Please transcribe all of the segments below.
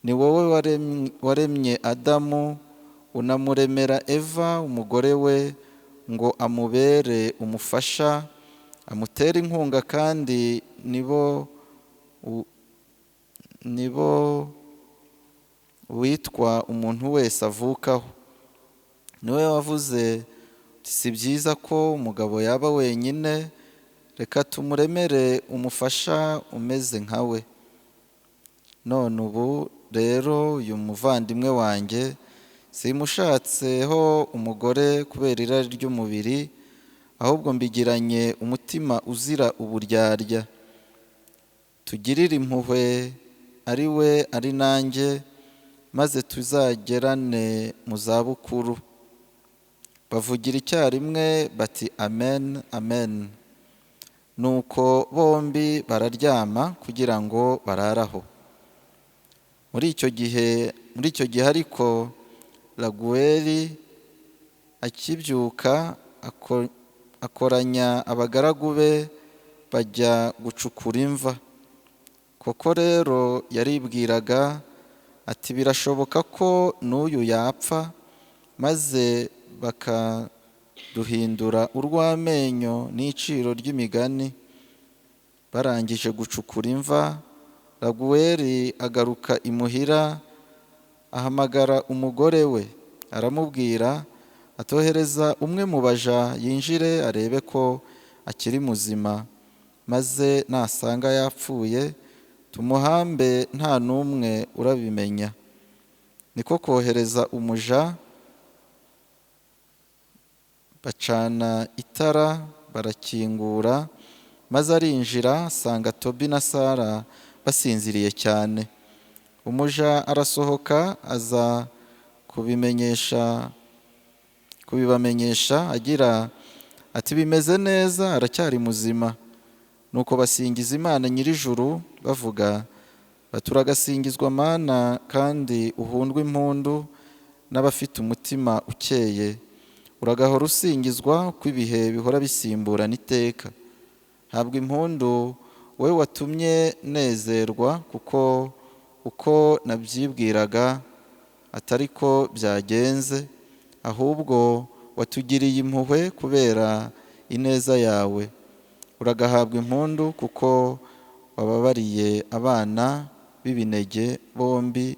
Ni wowe waremye Adamu, unamuremera Eva umugore we ngo amubere umufasha, amutere inkunga, kandi nibo witwa umuntu wese avukaho. Ni wowe wavuze uti: 'Si byiza ko umugabo yaba wenyine, reka tumuremere umufasha umeze nka we.' None ubu rero uyu muvandimwe wanjye simushatseho umugore kubera irari ry'umubiri, ahubwo mbigiranye umutima uzira uburyarya. Tugirire impuhwe, ari we ari nanjye, maze tuzagerane mu zabukuru." Bavugira icyarimwe bati: "Amen, amen." Nuko bombi bararyama kugira ngo bararaho. Muri icyo gihe ariko, Raguweli akibyuka akoranya abagaragu be, bajya gucukura imva. Koko rero yaribwiraga ati: "Birashoboka ko n'uyu yapfa, maze bakaduhindura urw'amenyo n'iciro ry'imigani." Barangije gucukura imva, Raguweli agaruka imuhira, ahamagara umugore we, aramubwira atohereza umwe mu baja yinjire arebe ko akiri muzima, maze nasanga yapfuye tumuhambe nta n'umwe urabimenya. Niko kohereza umuja, bacana itara, barakingura, maze arinjira asanga Tobi na Sara basinziriye cyane. Umuja arasohoka aza kubibamenyesha agira ati: "Bimeze neza, aracyari muzima." Nuko basingiza Imana nyir'ijuru bavuga bati: "Uragasingizwa Mana, kandi uhundwe impundu n'abafite umutima ukeye. Uragahora usingizwa uko ibihe bihora bisimburana iteka. Habwa impundu wowe watumye nezerwa, kuko uko nabyibwiraga atari ko byagenze, ahubwo watugiriye impuhwe kubera ineza yawe. Uragahabwa impundu kuko wababariye abana b'ibinege bombi.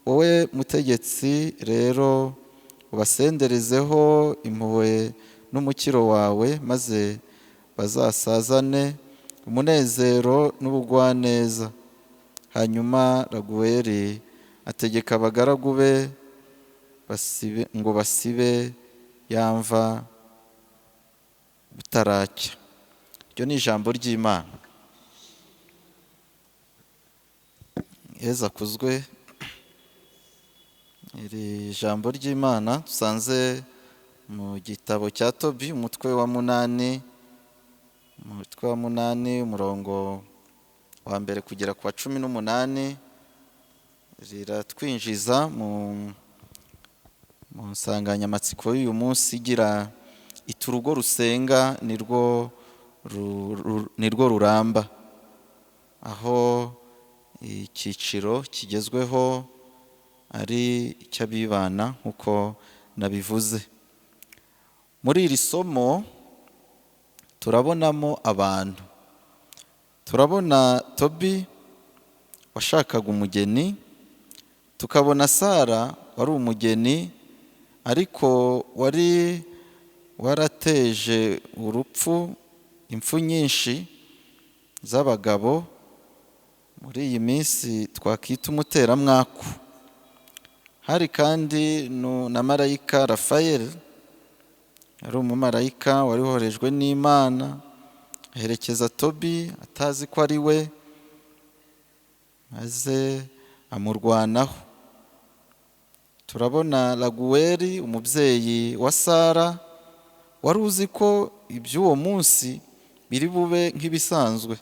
Wowe mutegetsi rero, ubasenderezeho impuhwe n'umukiro wawe, maze bazasazane umunezero n'ubugwaneza." Hanyuma Raguweli ategeka abagaragu be ngo basibe ya mva butaracya. Iryo ni ijambo ry'Imana. Yezu akuzwe. Iri jambo ry'Imana dusanze mu gitabo cya Tobi, umutwe wa 8, umurongo wa 1 kugera ku wa 18, riratwinjiza mu nsanganyamatsiko y'uyu munsi igira iti: "Urugo rusenga nirwo ruramba." Aho icyiciro kigezweho ari icy'abibana, nk'uko nabivuze. Muri iri somo turabonamo abantu. Turabona Tobi washakaga umugeni, tukabona Sara wari umugeni ariko wari warateje urupfu, impfu nyinshi z'abagabo, muri iyi minsi twakita umuteramwaku. Hari kandi na marayika Rafayeli, yari umumarayika wari woherejwe n'Imana, aherekeza Tobi atazi ko ari we, maze amurwanaho. Turabona Raguweli, umubyeyi wa Sara, wari uzi ko iby'uwo munsi biri bube nk'ibisanzwe,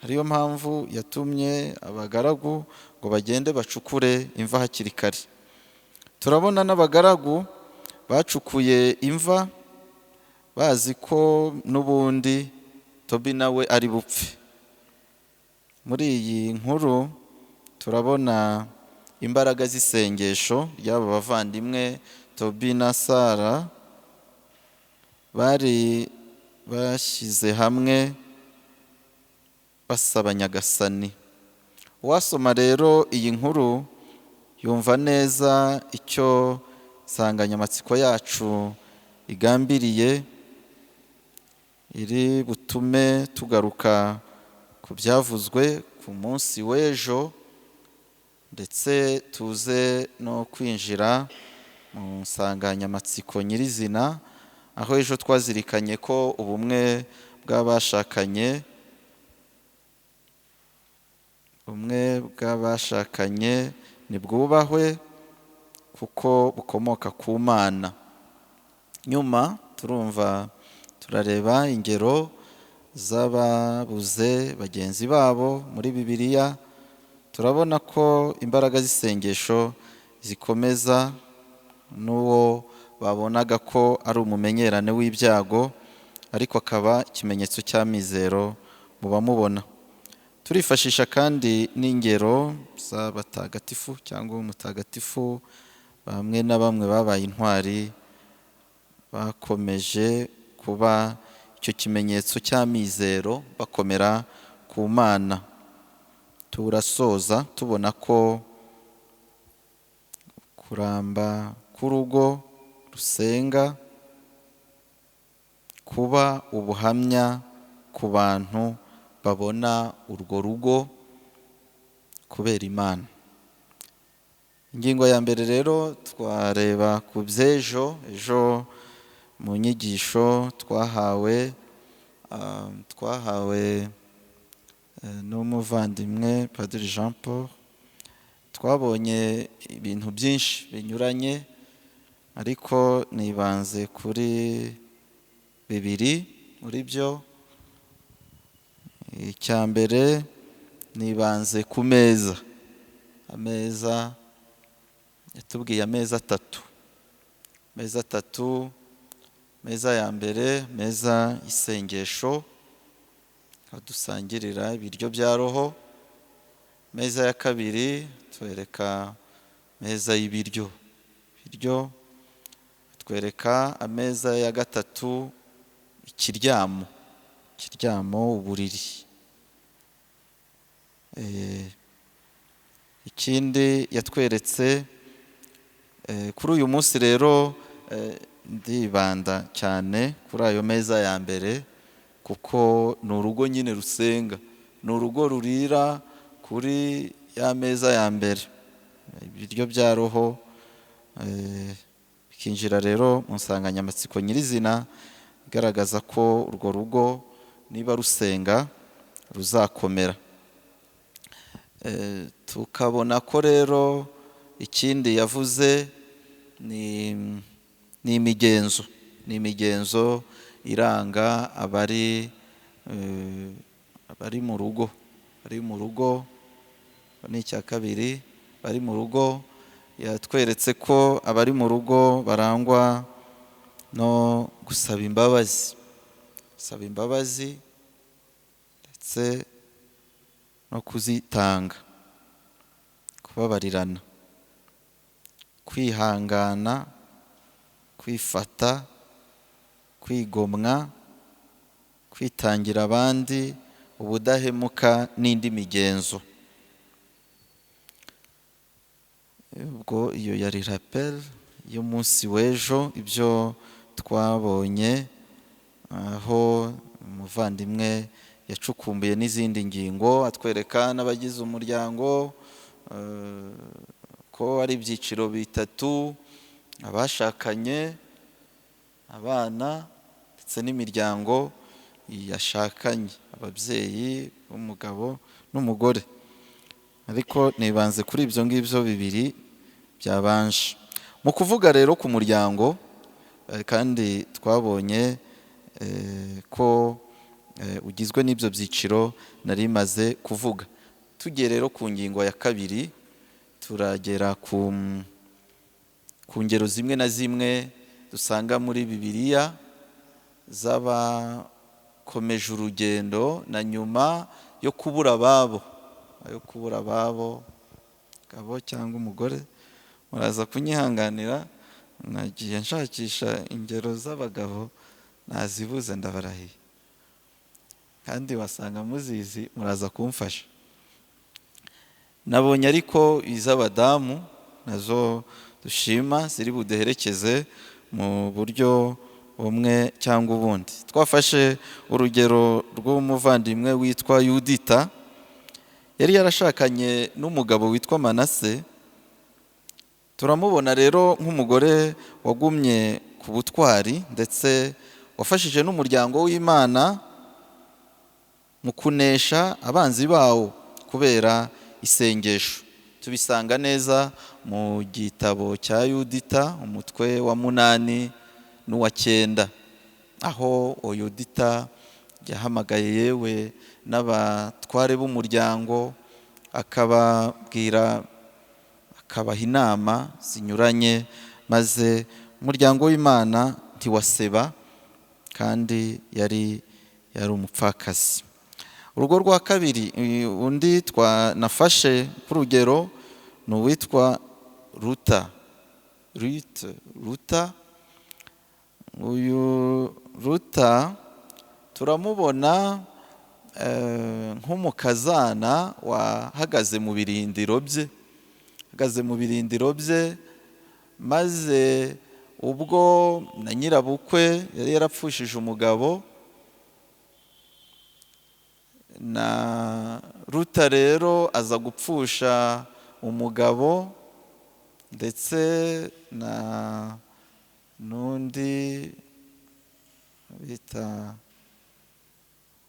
ariyo mpamvu yatumye abagaragu ngo bagende bacukure imva hakiri kare. Turabona n'abagaragu bacukuye imva bazi ko n'ubundi Tobi nawe ari bupfe. Muri iyi nkuru turabona imbaraga z'isengesho ry'aba bavandimwe Tobi na Sara bari bashyize hamwe basaba Nyagasani. Uwasoma rero iyi nkuru yumva neza icyo insanganyamatsiko yacu igambiriye, iri butume tugaruka ku byavuzwe ku munsi w'ejo, ndetse tuze no kwinjira mu nsanganyamatsiko nyirizina, aho ejo twazirikanye ko ubumwe bw'abashakanye, ubumwe bw'abashakanye nibwubahwe kuko bukomoka ku Mana. Nyuma turumva turareba ingero z'ababuze bagenzi babo muri Bibiliya, turabona ko imbaraga z'isengesho zikomeza n'uwo babonaga ko ari umumenyerane w'ibyago, ariko akaba ikimenyetso cy'amizero mu bamubona. Turifashisha kandi n'ingero z'abatagatifu cyangwa umutagatifu, bamwe na bamwe babaye intwari, bakomeje kuba icyo kimenyetso cy'amizero, bakomera ku Mana. Turasoza tubona ko kuramba k'urugo rusenga kuba ubuhamya ku bantu babona urwo rugo kubera Imana. Ingingo ya mbere rero twareba ku by'ejo. Ejo mu nyigisho twahawe n'umuvandimwe Padiri Jean Paul, twabonye ibintu byinshi binyuranye, ariko nibanze kuri bibiri muri byo. Icya mbere nibanze ku meza. Ameza yatubwiye ameza atatu, ameza atatu. Meza ya mbere, meza y'isengesho, aho dusangirira ibiryo bya roho. Meza ya kabiri twereka meza y'ibiryo, ibiryo. Twereka ameza ya gatatu, ikiryamo, ikiryamo, uburiri. Ikindi yatweretse kuri uyu munsi rero, ndibanda cyane kuri ayo meza ya mbere, kuko ni urugo nyine rusenga, ni urugo rurira kuri ya meza ya mbere, ibiryo bya roho. Bikinjira rero mu nsanganyamatsiko nyirizina igaragaza ko urwo rugo niba rusenga ruzakomera. Tukabona ko rero ikindi yavuze ni imigenzo, ni imigenzo iranga abari mu rugo, bari mu rugo. Ni icya kabiri, bari mu rugo. Yatweretse ko abari mu rugo barangwa no gusaba imbabazi, gusaba imbabazi ndetse no kuzitanga, kubabarirana, kwihangana, kwifata, kwigomwa, kwitangira abandi, ubudahemuka n'indi migenzo. Ubwo iyo yari rappel y'umunsi w'ejo, ibyo twabonye, aho umuvandimwe yacukumbuye n'izindi ngingo, atwereka n'abagize umuryango ko ari ibyiciro bitatu: abashakanye, abana ndetse n'imiryango yashakanye, ababyeyi b'umugabo n'umugore. Ariko nibanze kuri ibyo ngibyo bibiri byabanje. Mu kuvuga rero ku muryango, kandi twabonye ko ugizwe n'ibyo byiciro nari maze kuvuga. Tugiye rero ku ngingo ya kabiri, turagera ku ngero zimwe na zimwe dusanga muri Bibiliya z'abakomeje urugendo na nyuma yo kubura ababo. ayo kubura ababo, gabo cyangwa umugore. Muraza kunyihanganira, nagiye nshakisha ingero z'abagabo nazibuze, ndabarahiye, kandi wasanga muzizi, muraza kumfasha. Nabonye ariko iz'abadamu nazo dushima ziri buduherekeze mu buryo bumwe cyangwa ubundi. Twafashe urugero rw'umuvandimwe witwa Yudita, yari yarashakanye n'umugabo witwa Manase. Turamubona rero nk'umugore wagumye ku butwari ndetse wafashije n'umuryango w'Imana mu kunesha abanzi bawo kubera isengesho. Tubisanga neza mu gitabo cya Yudita, umutwe wa 8 n'uwa 9, aho Yudita yahamagaye yewe n'abatware b'umuryango, akababwira, akabaha inama zinyuranye, maze umuryango w'Imana ntiwaseba, kandi yari umupfakazi. Urugo rwa kabiri undi twanafashe k'urugero ni uwitwa Ruta. Ruta, uyu Ruta turamubona nk'umukazana wahagaze mu birindiro bye, ahagaze mu birindiro bye, maze ubwo na nyirabukwe yari yarapfushije umugabo, na Ruta rero aza gupfusha umugabo, ndetse na n'undi bita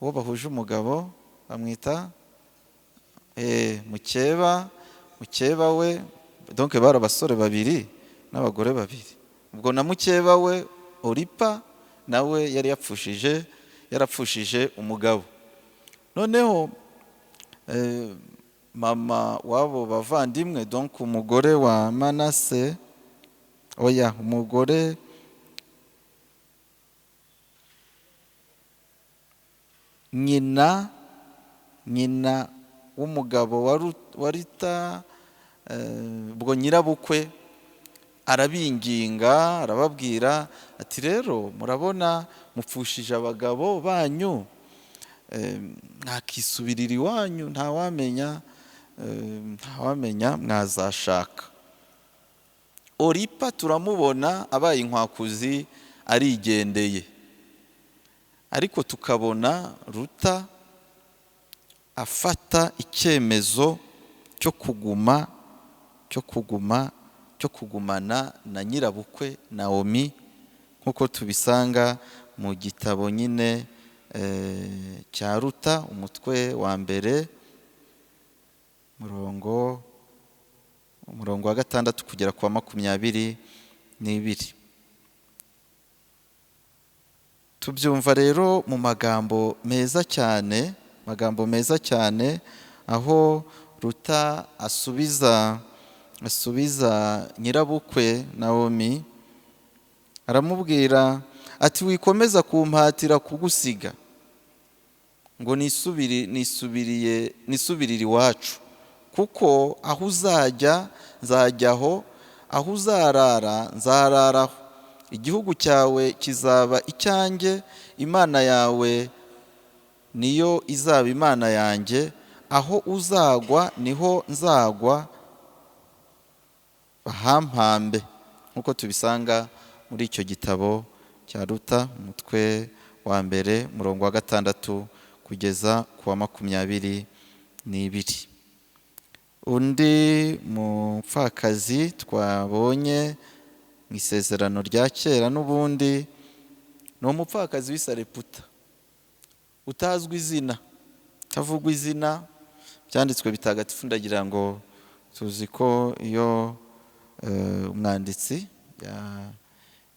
uwo bahuje umugabo bamwita mukeba we, donc bari abasore babiri n'abagore babiri. Ubwo na mukeba we Oripa nawe yari yarapfushije umugabo. Noneho mama wabo bavandimwe, donc umugore wa Manase, oya umugore nyina w'umugabo wa Rita, ubwo nyirabukwe, arabinginga, arababwira ati rero murabona mupfushije abagabo banyu, mwakisubirira iwanyu, ntawamenya mwazashaka. Oripa turamubona abaye inkwakuzi arigendeye, ariko tukabona Ruta afata icyemezo cyo kuguma cyo kugumana na nyirabukwe Naomi, nkuko tubisanga mu gitabo nyine cya Ruta, umutwe wa 1, umurongo wa 6 kugera ku wa 22. Tubyumva rero mu magambo meza cyane, aho Ruta asubiza nyirabukwe Naomi, aramubwira ati wikomeza kumpatira kugusiga ngo nisubirire iwacu, kuko aho uzajya nzajyaho, aho uzarara nzararaho, igihugu cyawe kizaba icyanjye, Imana yawe niyo izaba Imana yanjye, aho uzagwa niho nzagwa, bahampambe. Nkuko tubisanga muri icyo gitabo cya Ruta, umutwe wa 1, umurongo wa 6 kugeza ku wa 22. Undi mupfakazi twabonye mu isezerano rya kera n'ubundi ni umupfakazi w'i Sareputa, utazwi izina, utavugwa izina. Byanditswe bitagatifu, ndagira ngo tuzi ko iyo umwanditsi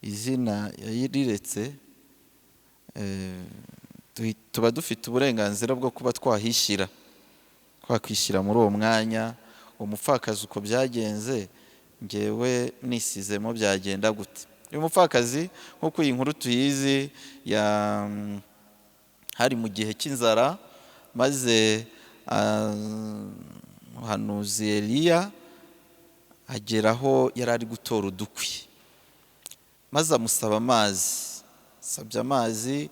izina yayiriretse, tuba dufite uburenganzira bwo kuba twakwishyira muri uwo mwanya. Umupfakazi uko byagenze, ngewe nisizemo byagenda gute? Uyu mupfakazi nk'uko iyi nkuru tuyizi, hari mu gihe cy'inzara, maze Umuhanuzi Eliya agera aho yari ari gutora udukwi, maze amusaba amazi. Asabye amazi,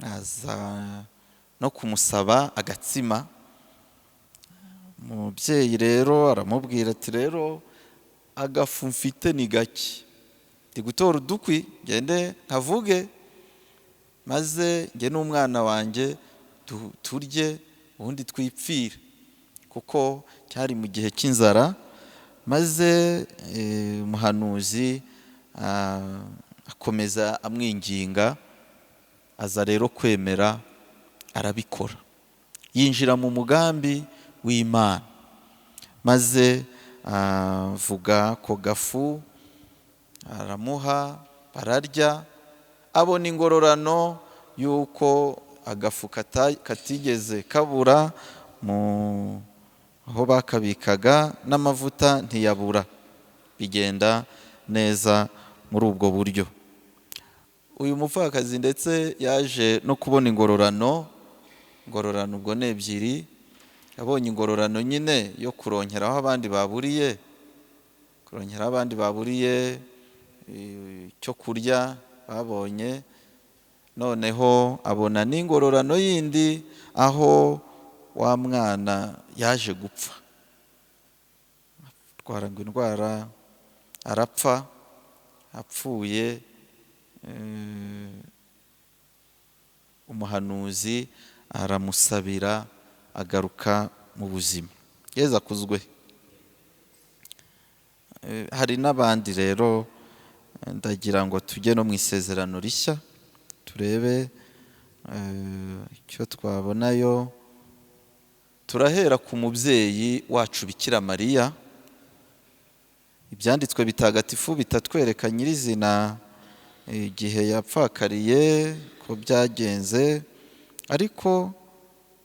aza no kumusaba agatsima. Umubyeyi rero aramubwira ati: "Rero agafu mfite ni gake, ndi gutora udukwi, ngende nkavuge, maze njye n'umwana wanjye turye, ubundi twipfire," kuko cyari mu gihe cy'inzara. Maze umuhanuzi akomeza amwinginga, aza rero kwemera, arabikora, yinjira mu mugambi w'Imana, maze avuga ko gafu, aramuha, bararya. Abona ingororano y'uko agafu katigeze kabura mu aho bakabikaga, n'amavuta ntiyabura, bigenda neza muri ubwo buryo. Uyu mupfakazi ndetse yaje no kubona ingororano. Ingororano ubwo ni ebyiri. Yabonye ingororano nyine yo kuronkeraho abandi baburiye, kuronkeraho abandi baburiye icyo kurya babonye. Noneho abona n'ingororano yindi aho wa mwana yaje gupfa, arwara ngo indwara, arapfa. Apfuye, umuhanuzi aramusabira, agaruka mu buzima. Yezu akuzwe. Hari n'abandi rero. Ndagira ngo tujye no mu Isezerano Rishya, turebe icyo twabonayo. Turahera ku mubyeyi wacu Bikira Mariya. Ibyanditswe bitagatifu bitatwereka nyirizina igihe yapfakariye, ko byagenze, ariko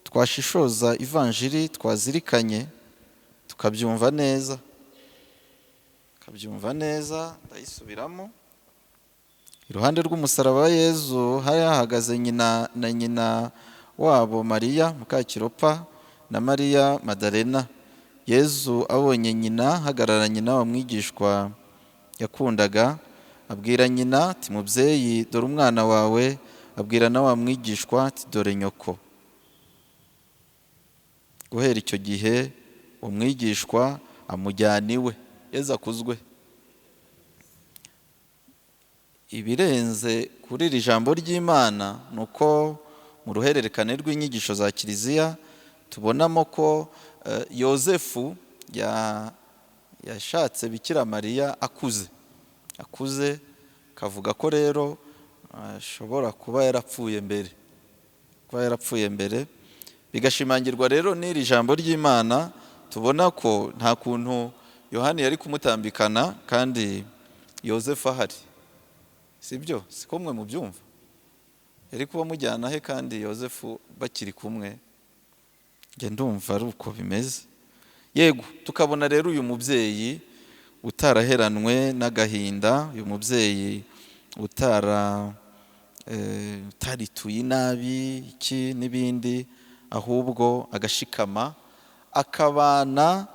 twashishoza ivanjiri twazirikanye, tukabyumva neza, tukabyumva neza. Ndayisubiramo. Iruhande rw'umusaraba wa Yezu hari hahagaze nyina na nyina wabo Mariya Mukakiropa na Mariya Madalena. Yezu abonye nyina hagararanye na wa mwigishwa yakundaga, abwira nyina ati: "Mubyeyi, dore umwana wawe." Abwira na wa mwigishwa ati: "Dore nyoko." Guhera icyo gihe umwigishwa amujyana iwe. Yezu akuzwe. Ibirenze kuri iri jambo ry'Imana ni uko mu ruhererekane rw'inyigisho za Kiliziya tubonamo ko Yozefu yashatse Bikira Mariya akuze, akuze, kavuga ko rero ashobora kuba yarapfuye mbere, kuba yarapfuye mbere, bigashimangirwa rero n'iri jambo ry'Imana. Tubona ko nta kuntu Yohani yari kumutambikana kandi Yozefu ahari, sibyo? Siko mwe mubyumva? Yari kuba amujyana he kandi Yozefu bakiri kumwe? Njye ndumva ari uko bimeze. Yego, tukabona rero uyu mubyeyi utaraheranwe n'agahinda, uyu mubyeyi utarituye inabi iki n'ibindi, ahubwo agashikama, akabana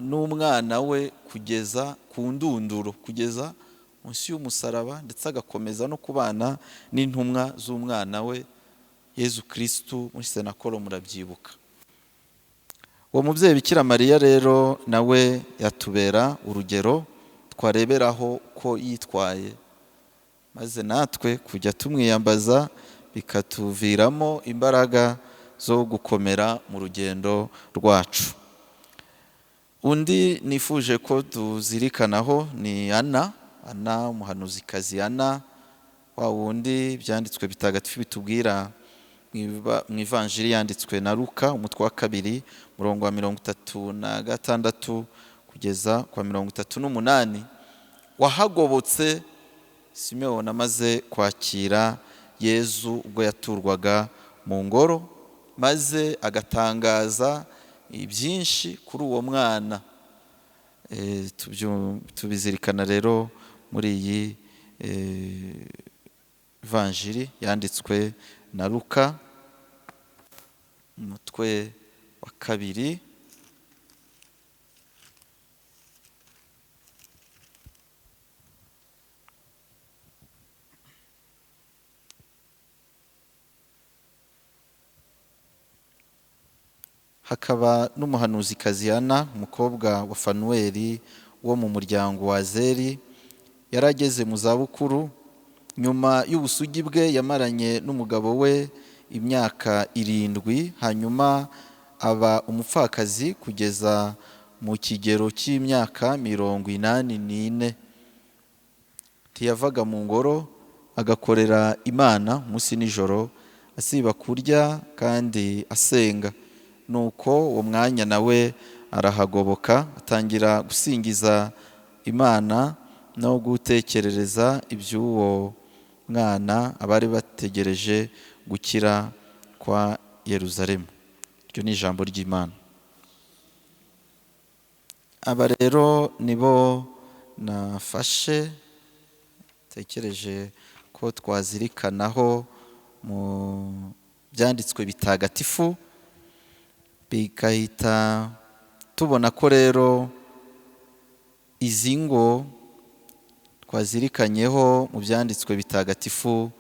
n'umwana we kugeza ku ndunduro, kugeza munsi y'umusaraba, ndetse agakomeza no kubana n'intumwa z'umwana we Yezu Kristu muri Senakolo, murabyibuka. Uwo mubyeyi Bikira Mariya rero nawe yatubera urugero twareberaho ko yitwaye, maze natwe kujya tumwiyambaza bikatuviramo imbaraga zo gukomera mu rugendo rwacu. Undi nifuje ko tuzirikanaho ni Ana. Ana, umuhanuzikazi Ana, wa wundi Ibyanditswe bitagatifu bitubwira mu Ivanjiri yanditswe na Luka, umutwe wa 2, umurongo wa 36 kugeza kwa 38, wahagobotse Simewoni amaze kwakira Yezu ubwo yaturwaga mu ngoro, maze agatangaza ibyinshi kuri uwo mwana. Tubizirikana rero muri iyi vanjiri yanditswe na Luka, umutwe wa kabiri. Hakaba n'umuhanuzikazi Ana, umukobwa wa Fanuweli wo mu muryango wa Azeri, yari ageze mu zabukuru. Nyuma y'ubusugi bwe yamaranye n'umugabo we imyaka 7, hanyuma aba umupfakazi kugeza mu kigero cy'imyaka 84. Ntiyavaga mu ngoro, agakorera Imana umunsi nijoro, asiba kurya kandi asenga. Nuko uwo mwanya nawe arahagoboka, atangira gusingiza Imana no gutekerereza iby'uwo mwana abari bategereje gukira kwa Yeruzalemu. Iryo ni ijambo ry'Imana. Aba rero nibo nafashe, tekereje ko twazirikanaho mu byanditswe bitagatifu, bigahita tubona ko rero izi ngo twazirikanyeho mu byanditswe bitagatifu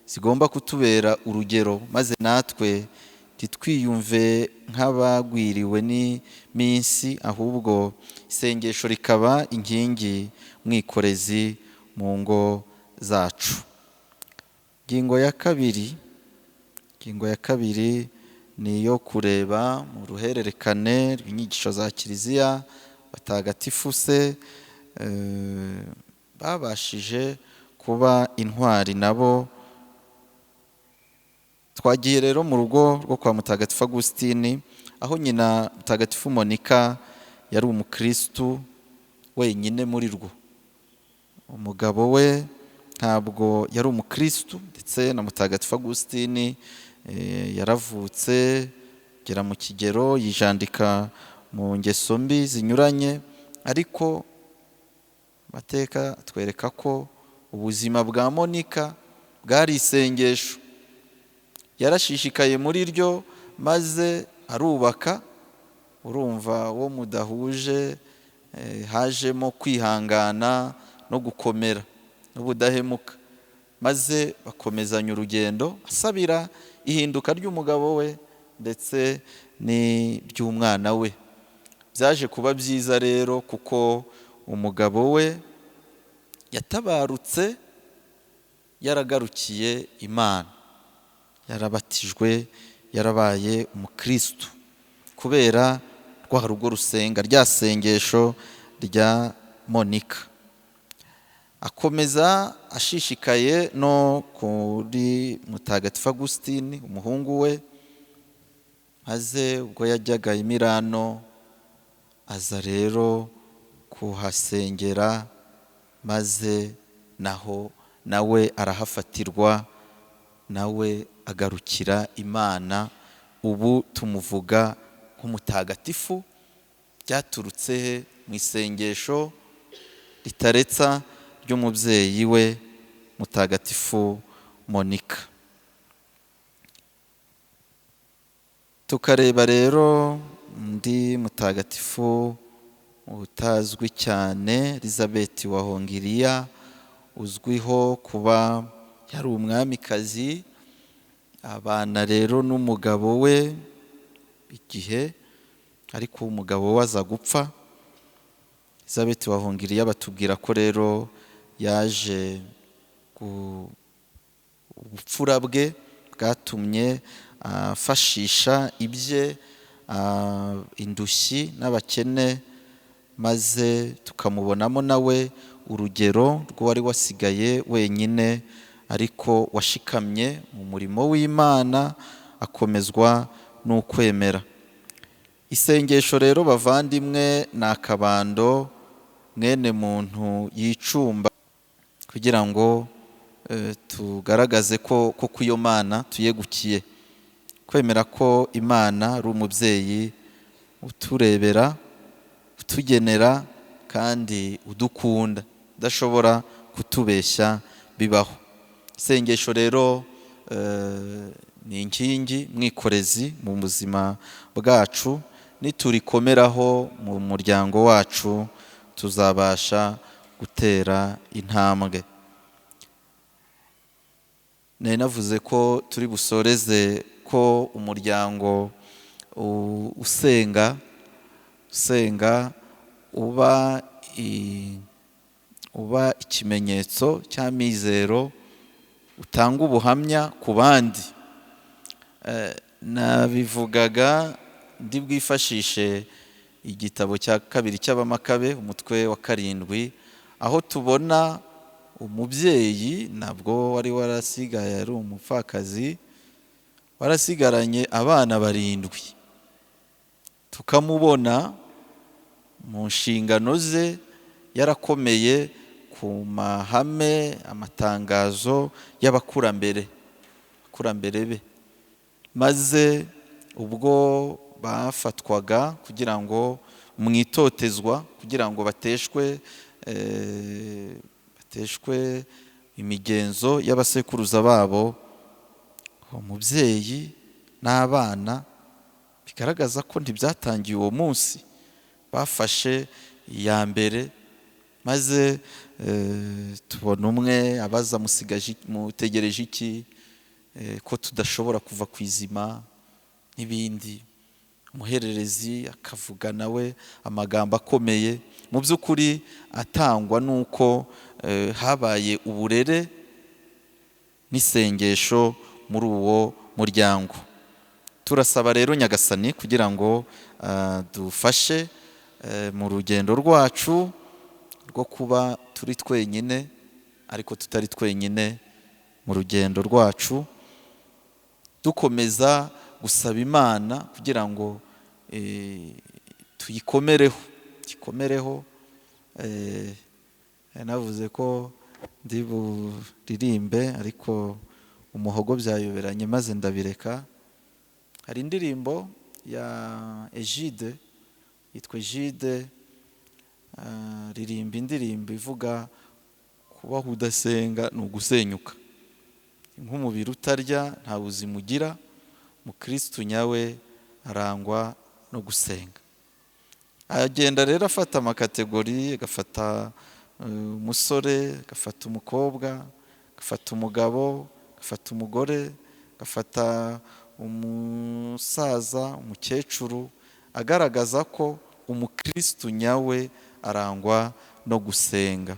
zigomba kutubera urugero, maze natwe titwiyumve nk'abagwiriwe n'iminsi, ahubwo isengesho rikaba inkingi mwikorezi mu ngo zacu. Ingingo ya kabiri ni iyo kureba mu ruhererekane rw'inyigisho za Kiliziya batagatifu se babashije kuba intwari nabo. Twagiye rero mu rugo rwo kwa Mutagatifu Agustini, aho nyina Mutagatifu Monika yari umukristu wenyine muri rwo. Umugabo we ntabwo yari umukristu, ndetse na Mutagatifu Agustini yaravutse agera mu kigero yijandika mu ngeso mbi zinyuranye, ariko amateka atwereka ko ubuzima bwa Monika bwari isengesho. Yarashishikaye muri ryo maze arubaka. Urumva wo mudahuje hajemo kwihangana no gukomera n'ubudahemuka, maze bakomezanya urugendo, asabira ihinduka ry'umugabo we ndetse n'iry'umwana we. Byaje kuba byiza rero kuko umugabo we yatabarutse yaragarukiye Imana, yarabatijwe, yarabaye umukristu kubera rwa rugo rusenga, rya sengesho rya Monika. Akomeza ashishikaye no kuri Mutagatifu Agustini umuhungu we, maze ubwo yajyaga i Milano aza rero kuhasengera, maze naho nawe arahafatirwa, nawe agarukira Imana. Ubu tumuvuga nk'umutagatifu. Byaturutse he? Mu isengesho ritaretsa ry'umubyeyi we Mutagatifu Monika. Tukareba rero undi mutagatifu utazwi cyane, Elizabeth wa Hongiriya, uzwiho kuba yari umwamikazi. Abana rero n'umugabo we igihe, ariko umugabo we aza gupfa. Elizabeth wa Hongiriya batubwira ko rero yaje ubupfura bwe bwatumye afashisha ibye indushyi n'abakene, maze tukamubonamo nawe urugero rw'uwari wasigaye wenyine ariko washikamye mu murimo w'Imana, akomezwa n'ukwemera. Isengesho rero bavandimwe ni akabando mwene muntu yicumba kugira ngo tugaragaze ko koko iyo Mana tuyegukiye, kwemera ko Imana ari umubyeyi uturebera, utugenera kandi udukunda, udashobora kutubeshya bibaho. Isengesho rero Ni inkingi mwikorezi mu buzima bwacu, niturikomeraho mu muryango wacu tuzabasha gutera intambwe. Nari navuze ko turi busoreze ko umuryango usenga uba ikimenyetso cy'amizero, utanga ubuhamya ku bandi. Nabivugaga ndi bwifashishe igitabo cya kabiri cy'Abamakabe umutwe wa 7, aho tubona umubyeyi nabwo wari warasigaye ari umupfakazi, warasigaranye abana 7, tukamubona mu nshingano ze yarakomeye ku mahame, amatangazo y'abakurambere, abakurambere be. Maze ubwo bafatwaga kugira ngo mwitotezwa, kugira ngo bateshwe imigenzo y'abasekuruza babo, umubyeyi n'abana bigaragaza ko ntibyatangiye uwo munsi, bafashe iya mbere. Maze tubona umwe abaza musigaje mutegereje iki, ko tudashobora kuva ku izima n'ibindi. Umuhererezi akavuga nawe amagambo akomeye, mu by'ukuri atangwa nuko habaye uburere n'isengesho muri uwo muryango. Turasaba rero Nyagasani kugira ngo dufashe mu rugendo rwacu rwo kuba turi twenyine ariko tutari twenyine mu rugendo rwacu, dukomeza gusaba Imana kugira ngo tuyikomereho, gikomereho. Navuze ko ndi buririmbe ariko umuhogo byayoberanye maze ndabireka. Hari indirimbo ya Egide yitwa Egide, ririmba indirimbo ivuga kubaho udasenga ni ugusenyuka, nk'umubiri utarya nta buzima ugira, mukristu nyawe arangwa no gusenga. Agenda rero afata amakategori, agafata umusore, agafata umukobwa, agafata umugabo, agafata umugore, agafata umusaza, umukecuru, agaragaza ko umukristu nyawe arangwa no gusenga.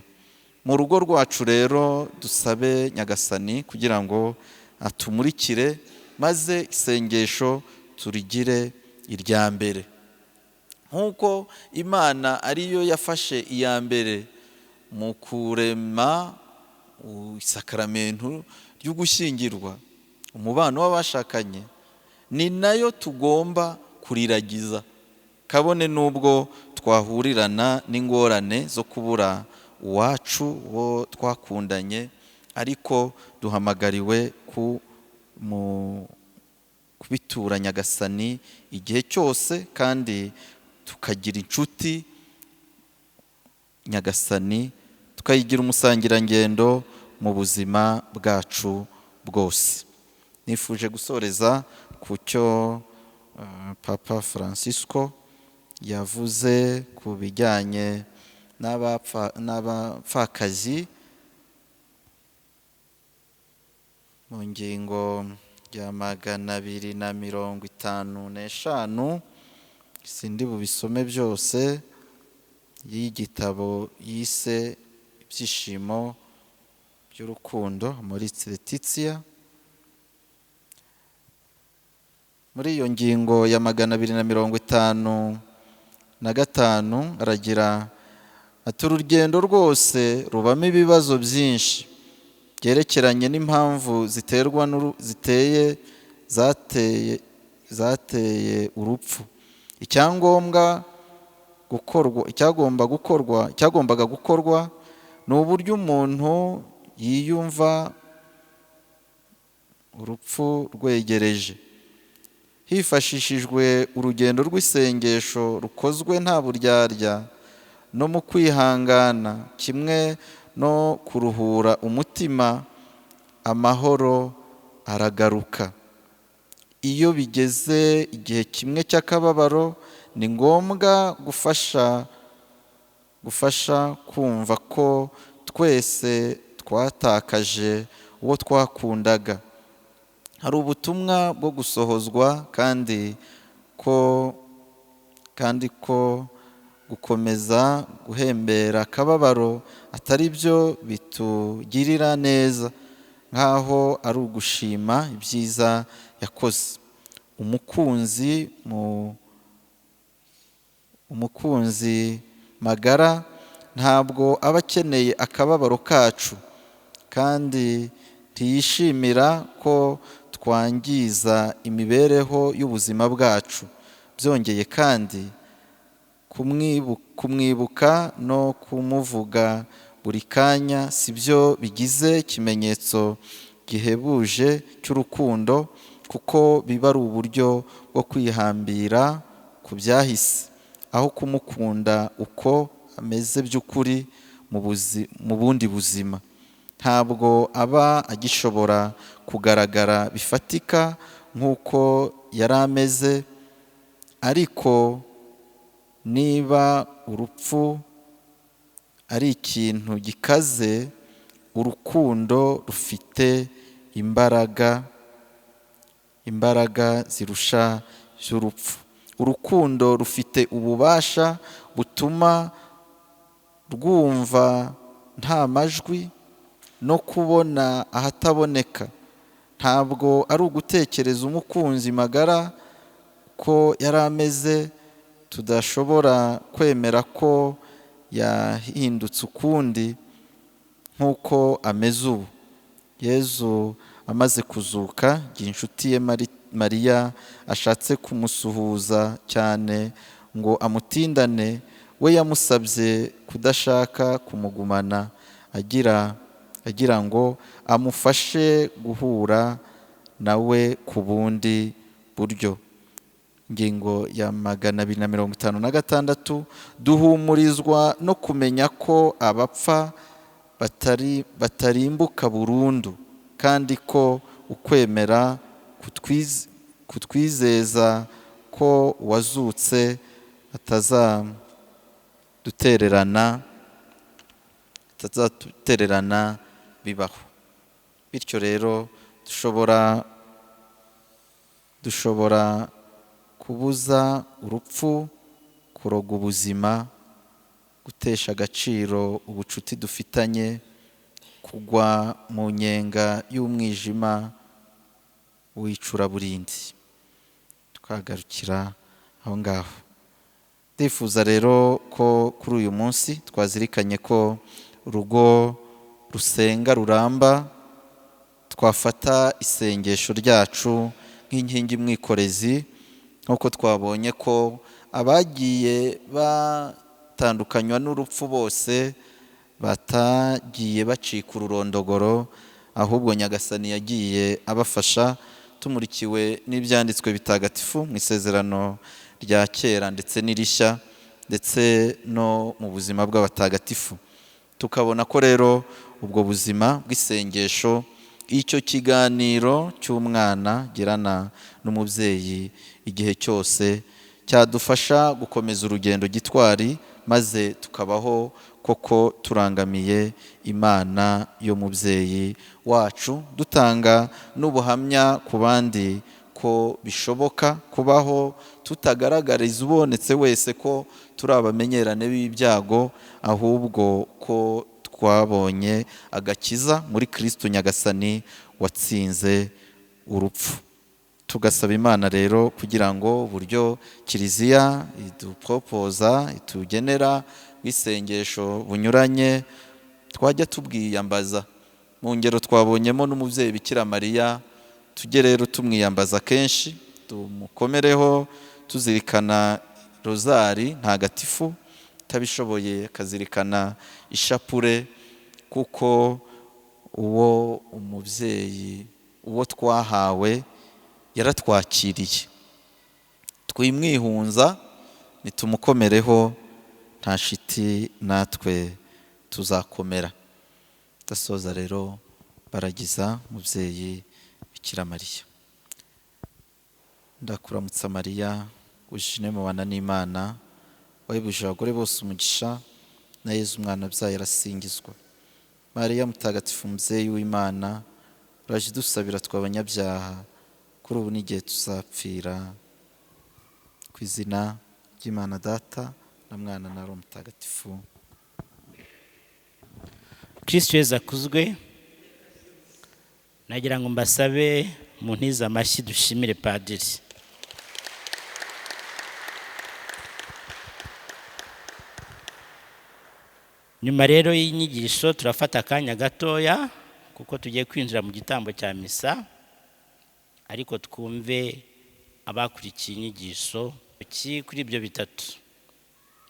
Mu rugo rwacu rero dusabe Nyagasani kugira ngo atumurikire, maze isengesho turigire irya mbere, nk'uko Imana ariyo yafashe iya mbere mu kurema isakaramentu ry'ugushyingirwa, umubano w'abashakanye, ni nayo tugomba kuriragiza, kabone n'ubwo twahurirana n'ingorane zo kubura uwacu wo twakundanye, ariko duhamagariwe kubitura Nyagasani igihe cyose, kandi tukagira inshuti Nyagasani, tukayigira umusangirangendo mu buzima bwacu bwose. Nifuje gusoreza ku cyo Papa Francisco yavuze ku bijyanye n'abapfakazi mu ngingo ya 255, sindi bubisome byose, y'igitabo yise Ibyishimo by'urukundo muri Laetitia. Muri iyo ngingo ya 255 aragira ati: urugendo rwose rubamo ibibazo byinshi byerekeranye n'impamvu ziterwa zateye urupfu. Icyangombwa gukorwa, icyagombaga gukorwa ni uburyo umuntu yiyumva urupfu rwegereje, hifashishijwe urugendo rw'isengesho rukozwe nta buryarya no mu kwihangana, kimwe no kuruhura umutima, amahoro aragaruka. Iyo bigeze igihe kimwe cy'akababaro, ni ngombwa gufasha kumva ko twese twatakaje uwo twakundaga. Hari ubutumwa bwo gusohozwa kandi ko gukomeza guhembera akababaro atari byo bitugirira neza, nk'aho ari ugushima ibyiza yakoze. Umukunzi magara ntabwo aba akeneye akababaro kacu, kandi ntiyishimira ko twangiza imibereho y'ubuzima bwacu. Byongeye kandi, kumwibuka no kumuvuga buri kanya si byo bigize ikimenyetso gihebuje cy'urukundo, kuko biba ari uburyo bwo kwihambira ku byahise, aho kumukunda uko ameze by'ukuri mu bundi buzima. Ntabwo aba agishobora kugaragara bifatika nk'uko yari ameze, ariko niba urupfu ari ikintu gikaze, urukundo rufite imbaraga zirusha iz'urupfu. Urukundo rufite ububasha butuma rwumva nta majwi no kubona ahataboneka. Ntabwo ari ugutekereza umukunzi magara ko yari ameze, tudashobora kwemera ko yahindutse ukundi nk'uko ameze ubu. Yezu amaze kuzuka, igihe inshuti ye Mariya ashatse kumusuhuza cyane ngo amutindane, we yamusabye kudashaka kumugumana, agira ngo amufashe guhura nawe ku bundi buryo. Ingingo ya 256, duhumurizwa no kumenya ko abapfa batarimbuka burundu, kandi ko ukwemera kutwizeza ko uwazutse atazadutererana bibaho. Bityo rero dushobora kubuza urupfu kuroga ubuzima, gutesha agaciro ubucuti dufitanye, kugwa mu nyenga y'umwijima w'icuraburindi. Twagarukira aho ngaho. Ndifuza rero ko kuri uyu munsi twazirikanye ko urugo rusenga ruramba, twafata isengesho ryacu nk'inkingi mwikorezi, nk'uko twabonye ko abagiye batandukanywa n'urupfu bose batagiye bacika ururondogoro, ahubwo Nyagasani yagiye abafasha, tumurikiwe n'ibyanditswe bitagatifu mu isezerano rya kera ndetse n'irishya, ndetse no mu buzima bw'abatagatifu. Tukabona ko rero ubwo buzima bw'isengesho, icyo kiganiro cy'umwana girana n'umubyeyi igihe cyose, cyadufasha gukomeza urugendo gitwari, maze tukabaho koko turangamiye Imana yo mubyeyi wacu, dutanga n'ubuhamya ku bandi ko bishoboka kubaho tutagaragariza ubonetse wese ko turi abamenyerane b'ibyago, ahubwo ko twabonye agakiza muri Kristo Nyagasani watsinze urupfu. Tugasaba Imana rero kugira ngo uburyo Kiliziya idupropoza, itugenera bw'isengesho bunyuranye, twajya tubwiyambaza. Mu ngero twabonyemo n'umubyeyi Bikira Mariya, tujye rero tumwiyambaza kenshi, tumukomereho tuzirikana rozari ntagatifu, utabishoboye akazirikana ishapure, kuko uwo umubyeyi uwo twahawe yaratwakiriye. Twimwihunza, nitumukomereho, nta shiti natwe tuzakomera. Ndasoza rero baragiza mubyeyi Bikira Mariya. Ndakuramutsa Mariya, wuje mubana n'Imana, wahebuje abagore bose umugisha, na Yezu umwana wabyaye arasingizwa. Mariya mutagatifu mubyeyi w'Imana, uraje idusabira twe abanyabyaha, kuri ubu n'igihe tuzapfira. Ku izina ry'Imana Data na Mwana na Roho Mutagatifu. Kristo Yezu akuzwe. Nagira ngo mbasabe muntize amashyi dushimire padiri. Nyuma rero y'inyigisho turafata akanya gatoya kuko tugiye kwinjira mu gitambo cya misa, ariko twumve abakurikiye inyigisho kuri ibyo bitatu: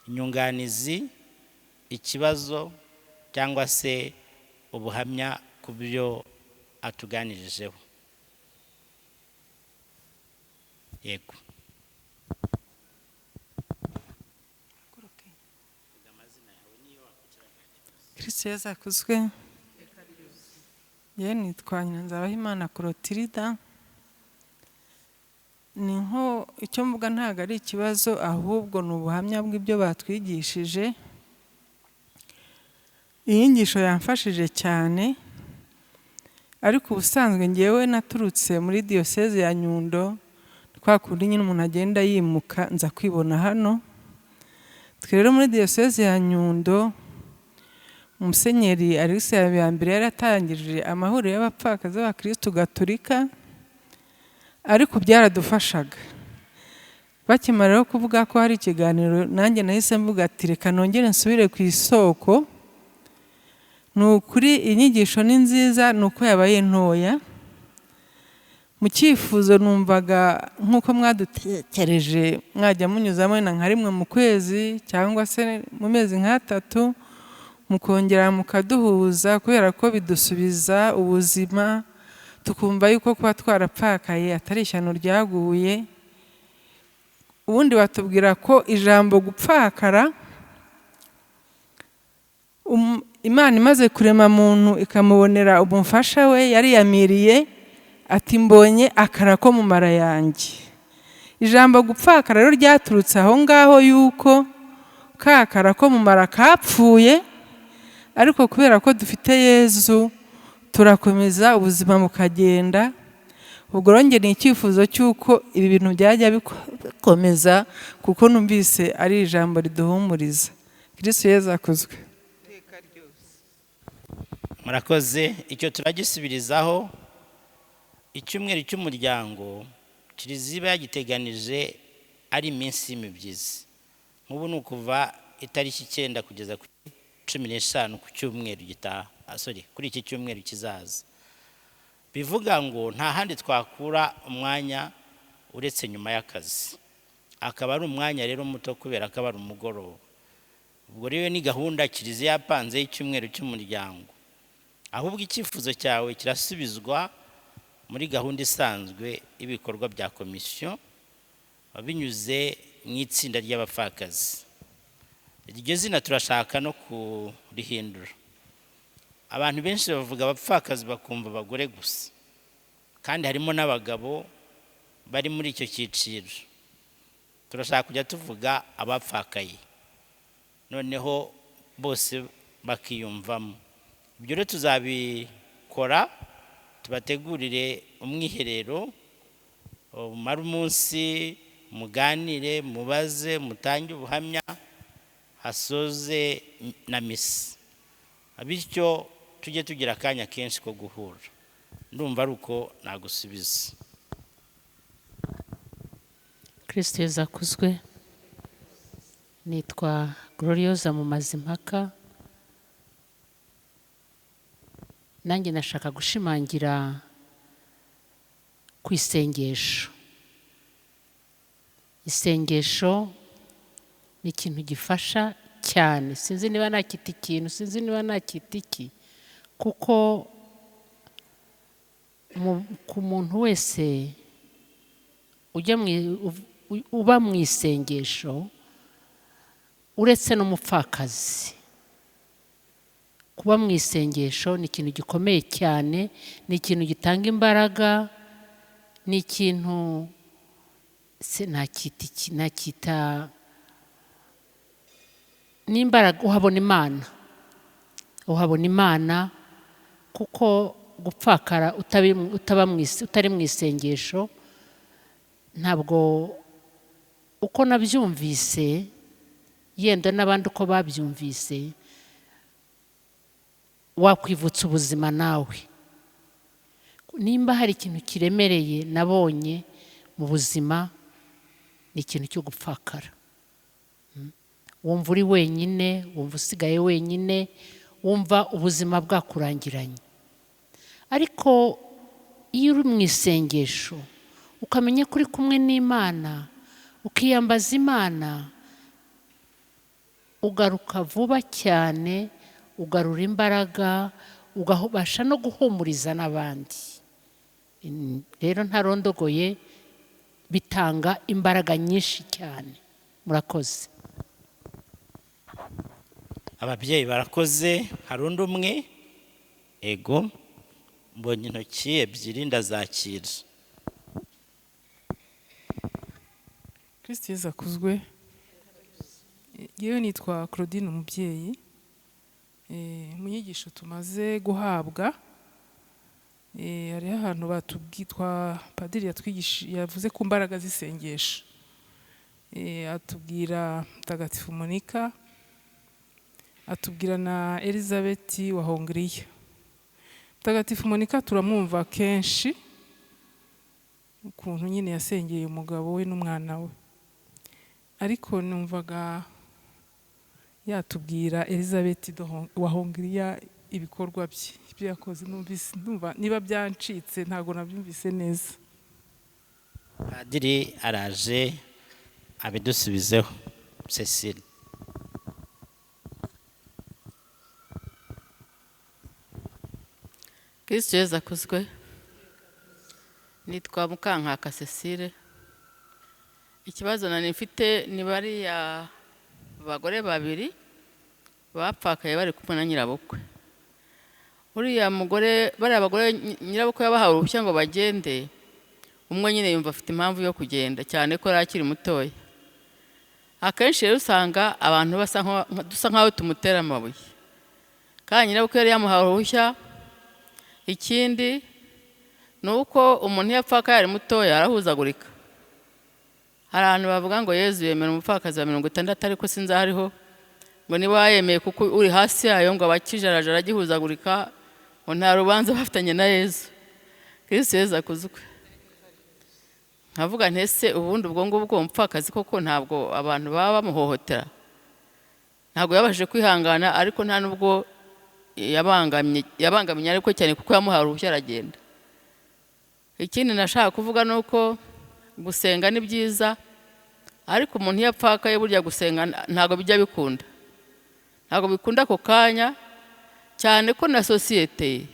inyunganizi, ikibazo cyangwa se ubuhamya ku byo atuganirijeho. Yego. Kristo Yezu akuzwe. Yewe nitwa Nyiranzabahimana Clotilda. Ni nko icyo mvuga ntabwo ari ikibazo, ahubwo ni ubuhamya bw'ibyo batwigishije. Iyi nyigisho yamfashije cyane, ariko ubusanzwe ngewe naturutse muri diyoseze ya Nyundo, kwa kundi nyine umuntu agenda yimuka, nza kwibona hano. Twe rero muri diyoseze ya Nyundo, Musenyeri Alexis Habiyambere yaratangije amahuriro y'abapfakazi b'abakristu gatolika, ariko byaradufashaga. Bakimara rero kuvuga ko hari ikiganiro, nanjye nahise mvuga ati reka nongere nsubire ku isoko. Ni ukuri inyigisho ni nziza, ni uko yabaye ntoya. Mu cyifuzo numvaga nk'uko mwadutekereje mwajya munyuzamo wenda nka rimwe mu kwezi cyangwa se mu mezi nk'atatu, mukongera mukaduhuza, kubera ko bidusubiza ubuzima, tukumva yuko kuba twarapfakaye atari ishyano ryaguye. Ubundi batubwira ko ijambo gupfakara, Imana imaze kurema muntu ikamubonera umufasha we, yariyamiriye ati mbonye akara ko mu mara yanjye. Ijambo gupfakara rero ryaturutse aho ngaho, yuko kakara ko mu mara kapfuye, ariko kubera ko dufite Yezu turakomeza ubuzima bukagenda. Ubwo rero njye ni icyifuzo cy'uko ibi bintu byajya bikomeza, kuko numvise ari ijambo riduhumuriza. Kristo Yezu akuzwe. Murakoze. Icyo turagisubirizaho. Icyumweru cy'umuryango Kiliziya iba yagiteganije ari iminsi y'imibyizi. Nk'ubu ni ukuva itariki 9 kugeza kuri 15 ku cyumweru gitaha, sorry, kuri iki cyumweru kizaza. Bivuga ngo nta handi twakura umwanya uretse nyuma y'akazi, akaba ari umwanya rero muto kubera ko aba ari umugoroba. Ubwo rero ni gahunda Kiliziya yapanze y'icyumweru cy'umuryango. Ahubwo icyifuzo cyawe kirasubizwa muri gahunda isanzwe y'ibikorwa bya komisiyo binyuze mu itsinda ry'abapfakazi. Iryo zina turashaka no kurihindura. Abantu benshi bavuga abapfakazi bakumva abagore gusa, kandi harimo n'abagabo bari muri icyo cyiciro. Turashaka kujya tuvuga abapfakaye, noneho bose bakiyumvamo. Ibyo rero tuzabikora, tubategurire umwiherero umara umunsi, muganire, mubaze, mutange ubuhamya, hasoze na misa, bityo tujye tugira akanya kenshi ko guhura. Ndumva ari uko nagusubiza. Kristo Yezu akuzwe. Nitwa Gloriosa Mumazimpaka. Nanjye nashaka gushimangira ku isengesho. Isengesho ni ikintu gifasha cyane. Sinzi niba nakita ikintu, sinzi niba nakita iki, kuko ku muntu wese ujya uba mu isengesho, uretse n'umupfakazi, kuba mu isengesho ni ikintu gikomeye cyane, ni ikintu gitanga imbaraga, ni ikintu Se nakita iki? Nakita n'imbaraga. Uhabona Imana, uhabona Imana, kuko gupfakara utaba utari mu isengesho, ntabwo, uko nabyumvise, yenda n'abandi uko babyumvise, wakwivutsa ubuzima nawe. Nimba hari ikintu kiremereye nabonye mu buzima, ni ikintu cyo gupfakara. Wumva uri wenyine, wumva usigaye wenyine, wumva ubuzima bwakurangiranye. Ariko iyo uri mu isengesho, ukamenya ko uri kumwe n'Imana, ukiyambaza Imana, ugaruka vuba cyane, ugarura imbaraga, ugabasha no guhumuriza n'abandi. Rero ntarondogoye, bitanga imbaraga nyinshi cyane. Murakoze. Ababyeyi barakoze. Hari undi umwe? Ego, mbonye intoki ebyiri, ndazakira. Kristo Yezu akuzwe. Yewe, nitwa Claudine Umubyeyi. Mu nyigisho tumaze guhabwa, hariho ahantu batubwitwa padiri yatwigisha, yavuze ku mbaraga z'isengesho. Atubwira Mutagatifu Monika, atubwira na Elizabeth wa Hongiriya. Mutagatifu Monika turamwumva kenshi, ukuntu nyine yasengeye umugabo we n'umwana we, ariko numvaga yatubwira Elizabeth wa Hongiriya, ibikorwa bye, ibyo yakoze. Numvise, ndumva niba byancitse, ntabwo nabyumvise neza. Padiri araje abidusubizeho. Cecile. Kristo Yezu akuzwe. Nitwa Mukankaka Cecile. Ikibazo nari mfite ni bariya bagore babiri bapfakaye bari kumwe na nyirabukwe. Uriya mugore, bariya bagore, nyirabukwe yabahawe uruhushya ngo bagende. Umwe nyine yumva afite impamvu yo kugenda, cyane ko yari akiri mutoya. Akenshi rero usanga abantu basa dusa nkaho tumutera amabuye, kandi nyirabukwe yari yamuhawe uruhushya. Ikindi ni uko umuntu iyo apfakaye ari mutoya arahuzagurika. Hari ahantu bavuga ngo Yezu yemera umupfakazi wa 60, ariko sinzi aho ariho, ngo niba yemeye kuko uri hasi yayo ngo abakijarajara agihuzagurika, ngo nta rubanza bafitanye na Yezu. Kristo Yezu akuzwe. Nkavuga nti ese ubundi ubwo ngubwo umupfakazi koko ntabwo abantu baba bamuhohotera? Ntabwo yabashije kwihangana, ariko nta nubwo yabangamye ariko cyane, kuko yamuhaye uruhushya aragenda. Ikindi nashaka kuvuga ni uko gusenga ni byiza, ariko umuntu iyo apfakaye burya gusenga ntabwo bijya bikunda, ntabwo bikunda ako kanya, cyane ko na sosiyete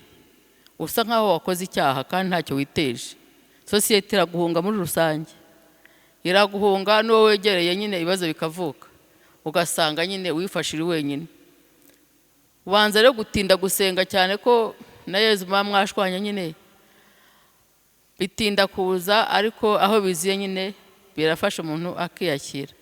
usa nkaho wakoze icyaha kandi ntacyo witeje. Sosiyete iraguhunga muri rusange, iraguhunga n'uwo wegereye nyine, ibibazo bikavuka, ugasanga nyine wifashije wenyine. Ubanza rero gutinda gusenga, cyane ko na Yezu muba mwashwanye nyine, bitinda kuza, ariko aho biziye nyine birafasha umuntu akiyakira.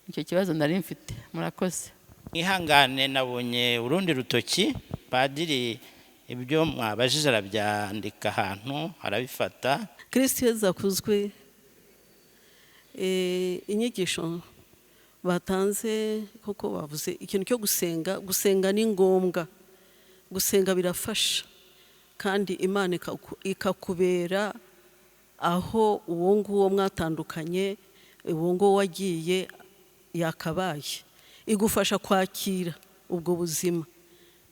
Icyo kibazo nari mfite, murakoze. Mwihangane, nabonye urundi rutoki. Padiri ibyo mwabajije arabyandika ahantu, arabifata. Kristo Yezu akuzwe. Inyigisho batanze koko bavuze ikintu cyo gusenga. Gusenga ni ngombwa, gusenga birafasha, kandi Imana ikakubera aho uwo nguwo mwatandukanye, uwo nguwo wagiye yakabaye, igufasha kwakira ubwo buzima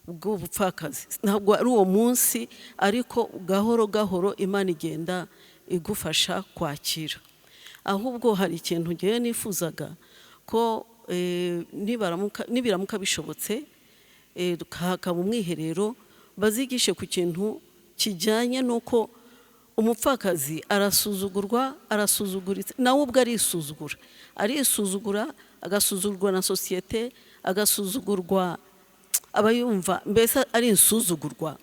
bw'ubupfakazi. Ntabwo ari uwo munsi, ariko gahoro gahoro Imana igenda igufasha kwakira. Ahubwo hari ikintu ngewe nifuzaga ko nibiramuka bishobotse, hakaba umwiherero, bazigishe ku kintu kijyanye n'uko umupfakazi arasuzugurwa, arasuzuguritse, nawe ubwo arisuzugura, arisuzugura, agasuzugurwa na sosiyete, agasuzugurwa, aba yumva mbese ari insuzugurwa.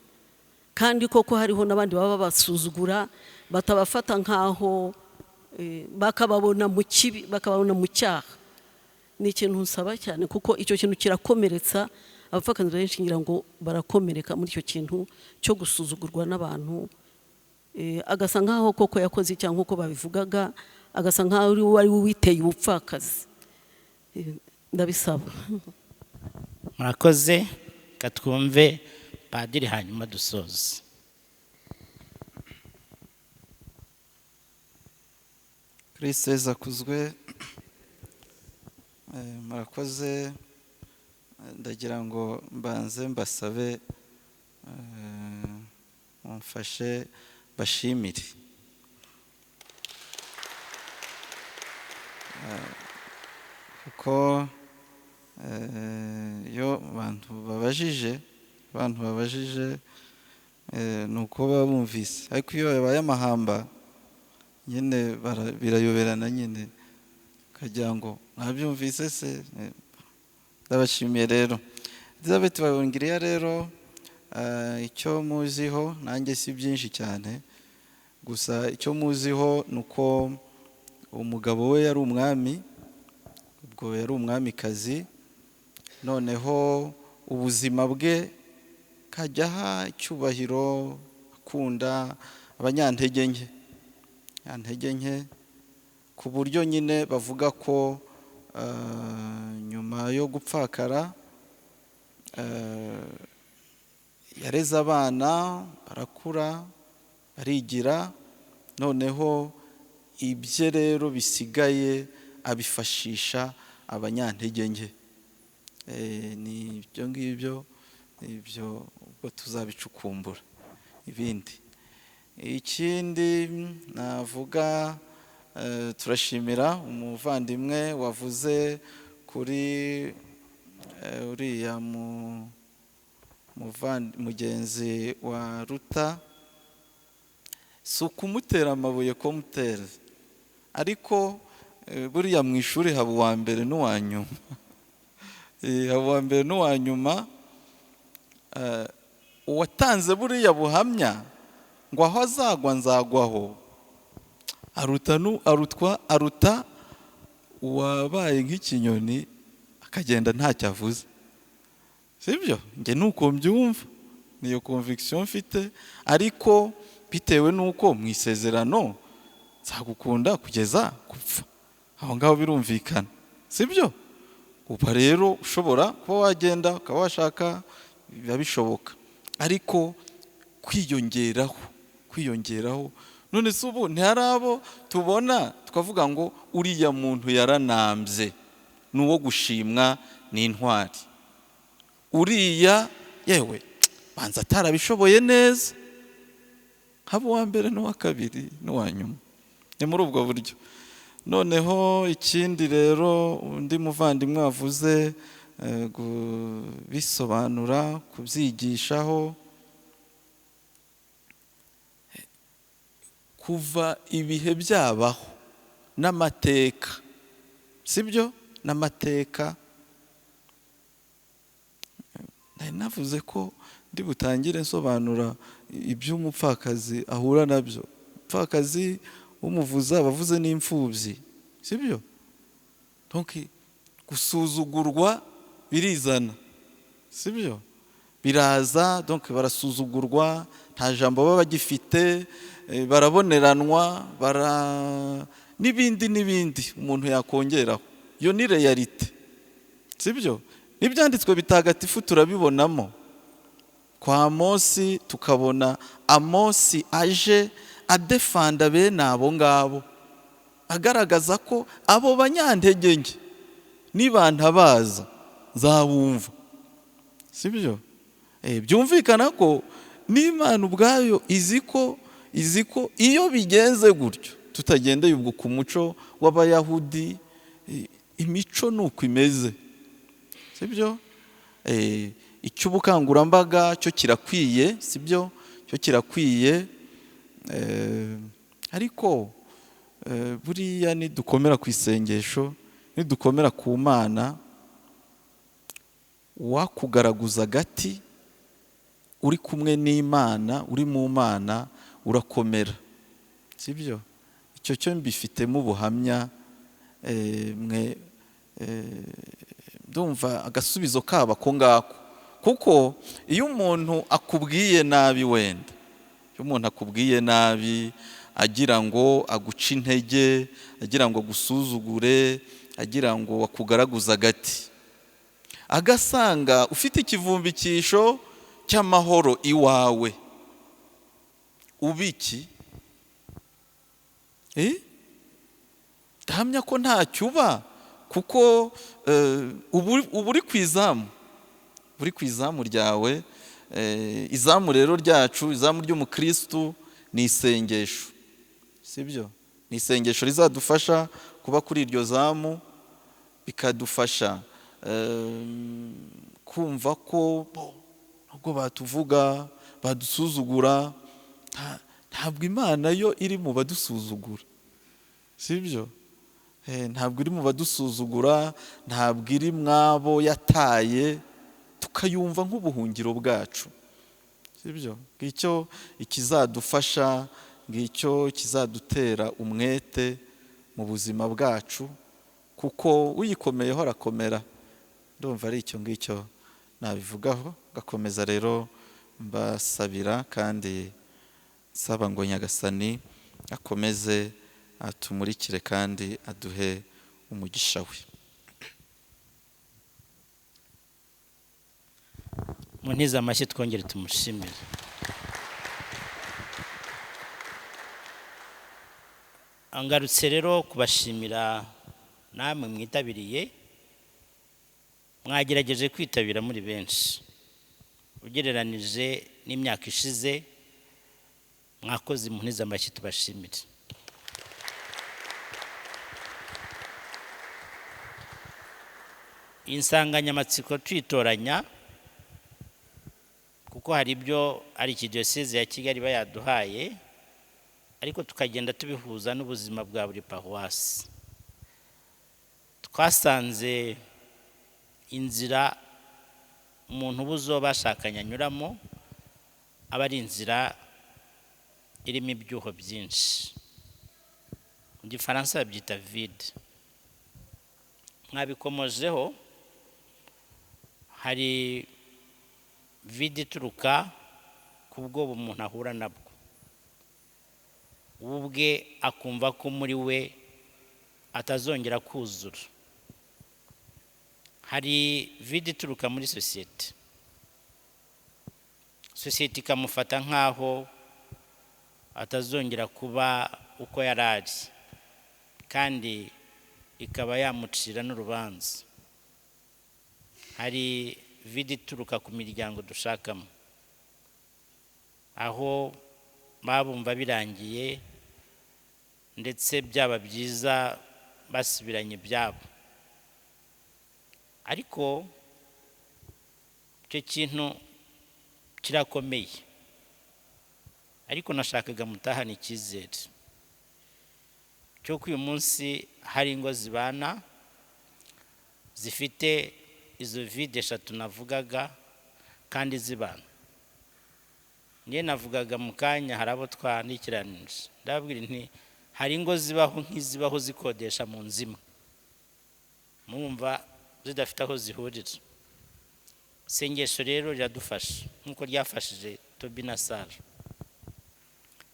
Kandi koko hariho n'abandi baba basuzugura, batabafata nk'aho Bakababona mu kibi, bakababona mu cyaha. Ni ikintu nsaba cyane, kuko icyo kintu kirakomeretsa abapfakazi benshi, ngira ngo barakomereka muri icyo kintu cyo gusuzugurwa n'abantu. Agasa nkaho koko yakoze icyaha nk'uko babivugaga, agasa nkaho ari we wari witeye ubupfakazi. Ndabisaba. Murakoze. Reka twumve padiri hanyuma dusoze. Kristo Yezu akuzwe. Murakoze. Ndagira ngo mbanze mbasabe, mumfashe bashimire. Kuko iyo abantu babajije, ni uko baba bumvise, ariko iyo yabaye amahamba nyine birayoberana nyine, ukagira ngo mwabyumvise se. Ndabashimiye rero. Elizabeth wa Hongiriya rero, icyo muziho nanjye si byinshi cyane, gusa icyo muziho ni uko umugabo we yari umwami, ubwo yari umwamikazi, noneho ubuzima bwe kajya aha icyubahiro, akunda abanyantege nke, antege nke, ku buryo nyine bavuga ko nyuma yo gupfakara yareze abana barakura barigira, noneho ibye rero bisigaye abifashisha abanyantege nke. Ni ibyo ngibyo, ibyo ubwo tuzabicukumbura ibindi. Ikindi navuga, turashimira umuvandimwe wavuze kuri uriya mugenzi wa Ruta. Si ukumutera amabuye komutera, ariko buriya mu ishuri haba uwa mbere n'uwa nyuma. Haba uwa mbere n'uwa nyuma. Uwatanze buriya buhamya ngo aho azagwa nzagwaho, aruta uwabaye nk'ikinyoni akagenda ntacyo avuze. Sibyo? Njye nuko mbyumva, niyo conviction mfite, ariko bitewe nuko mu isezerano nzagukunda kugeza gupfa, aho ngaho birumvikana, sibyo? Uba rero ushobora kuba wagenda ukaba washaka, biba bishoboka, ariko kwiyongeraho none se ubu ntihari abo tubona tukavuga ngo uriya muntu yaranambye, ni uwo gushimwa, ni intwari, uriya yewe banza atarabishoboye neza, haba uwa mbere n'uwa kabiri n'uwa nyuma. Ni muri ubwo buryo. Noneho ikindi rero undi muvandimwe wavuze, kubisobanura, kubyigishaho, kuva ibihe byabaho n'amateka, sibyo? N'amateka nari navuze ko ndi butangire nsobanura iby'umupfakazi ahura nabyo. Umupfakazi umuvuza abavuze n'imfubyi, sibyo? Donc gusuzugurwa birizana, sibyo? Biraza, donc barasuzugurwa, nta jambo baba bagifite, baraboneranwa, n'ibindi n'ibindi umuntu yakongeraho. Iyo ni realite, sibyo? N'ibyanditswe bitagatifu turabibonamo. Kwa Amosi tukabona Amosi aje adefanda bene abo ngabo, agaragaza ko abo banyantege nke nibantabaza nzabumva, sibyo? Byumvikana ko n'Imana ubwayo izi ko iyo bigenze gutyo, tutagendeye ubwo ku muco w'Abayahudi, imico nuko imeze, sibyo? Icy'ubukangurambaga cyo kirakwiye, sibyo? Cyo kirakwiye. Ariko buriya nidukomera ku isengesho, nidukomera ku Mana, wakugaragaza agati uri kumwe n'Imana, uri mu Mana, urakomera, sibyo? Icyo cyo mbifitemo ubuhamya. Mwe ndumva agasubizo kaba ko ngako, kuko iyo umuntu akubwiye nabi, wenda iyo umuntu akubwiye nabi agira ngo aguce intege, agira ngo agusuzugure, agira ngo akugaraguze agati, agasanga ufite ikivumbikisho cy'amahoro iwawe, ubiki ndahamya ko ntacyo uba, kuko uba uri ku izamu, uri ku izamu ryawe. Izamu rero ryacu, izamu ry'umukristu ni isengesho, sibyo? Ni isengesho rizadufasha kuba kuri iryo zamu, bikadufasha kumva ko nubwo batuvuga, badusuzugura, ntabwo Imana yo iri mu badusuzugura, sibyo? Ntabwo iri mu badusuzugura, ntabwo iri mwabo yataye, tukayumva nk'ubuhungiro bwacu, sibyo? Ngicyo ikizadufasha, ngicyo kizadutera umwete mu buzima bwacu, kuko uyikomeyeho arakomera. Ndumva ari icyo ngicyo nabivugaho. Gakomeza rero mbasabira kandi nsaba ngo Nyagasani akomeze atumurikire kandi aduhe umugisha we. Muntize amashyi twongere tumushimire. Angarutse rero kubashimira namwe mwitabiriye, mwagerageje kwitabira muri benshi ugereranije n'imyaka ishize. Mwakoze, muntize amashyi tubashimire. Insanganyamatsiko tuyitoranya kuko hari ibyo ari Diyoseze ya Kigali bayaduhaye, ariko tukagenda tubihuza n'ubuzima bwa buri paruwasi. Twasanze inzira umuntu ubuzo bashakanye anyuramo aba ari inzira irimo ibyuho byinshi, mu gifaransa babyita vide. Mwabikomojeho, hari vide ituruka ku bwoba umuntu ahura nabwo, we ubwe akumva ko muri we atazongera kuzura. Hari vide ituruka muri sosiyete, sosiyete ikamufata nk'aho atazongera kuba uko yari ari, kandi ikaba yamucira n'urubanza. Hari vide ituruka ku miryango dushakamo, aho babumva birangiye ndetse byaba byiza basubiranye ibyabo. Ariko icyo kintu kirakomeye, ariko nashakaga mutahana icyizere cy'uko uyu munsi hari ingo zibana zifite izo vide eshatu navugaga kandi zibana. Niyo navugaga mu kanya, hari abo twandikiranije ndababwira nti hari ingo zibaho nk'izibaho zikodesha mu nzu imwe, murumva zidafite aho zihurira. Isengesho rero riradufasha nk'uko ryafashije Tobi na Sara,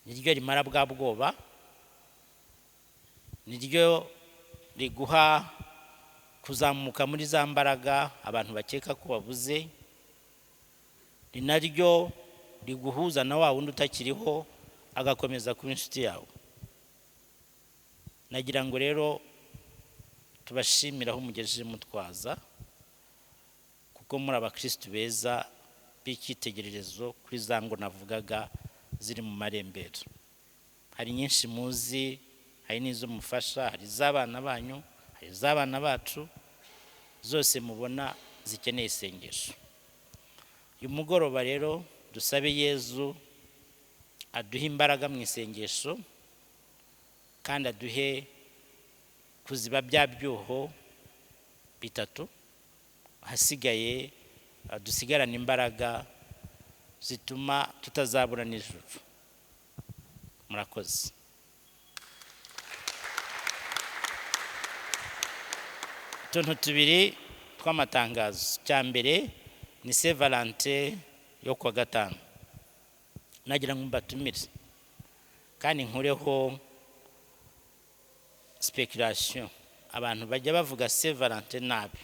niryo rimara bwa bwoba, niryo riguha kuzamuka muri za mbaraga abantu bakeka ko babuze, ni naryo riguhuza na wa wundi utakiriho agakomeza kuba inshuti yawe. Nagira ngo rero tubashimire aho mugejeje mutwaza, kuko muri abakristu beza b'icyitegererezo kuri za ngo navugaga ziri mu marembera. Hari nyinshi muzi, hari n'izo mufasha, hari iz'abana banyu, hari iz'abana bacu, zose mubona zikeneye isengesho. Uyu mugoroba rero dusabe Yezu aduhe imbaraga mu isengesho, kandi aduhe kuziba bya byuho bitatu, ahasigaye dusigarane imbaraga zituma tutazabura n'ijuru. Murakoze. Utuntu tubiri tw'amatangazo. Cya mbere ni Saint Valentin yo kuwa gatanu. Nagira ngo mbatumire kandi nkureho speculation. Abantu bajya bavuga Saint Valentin nabi.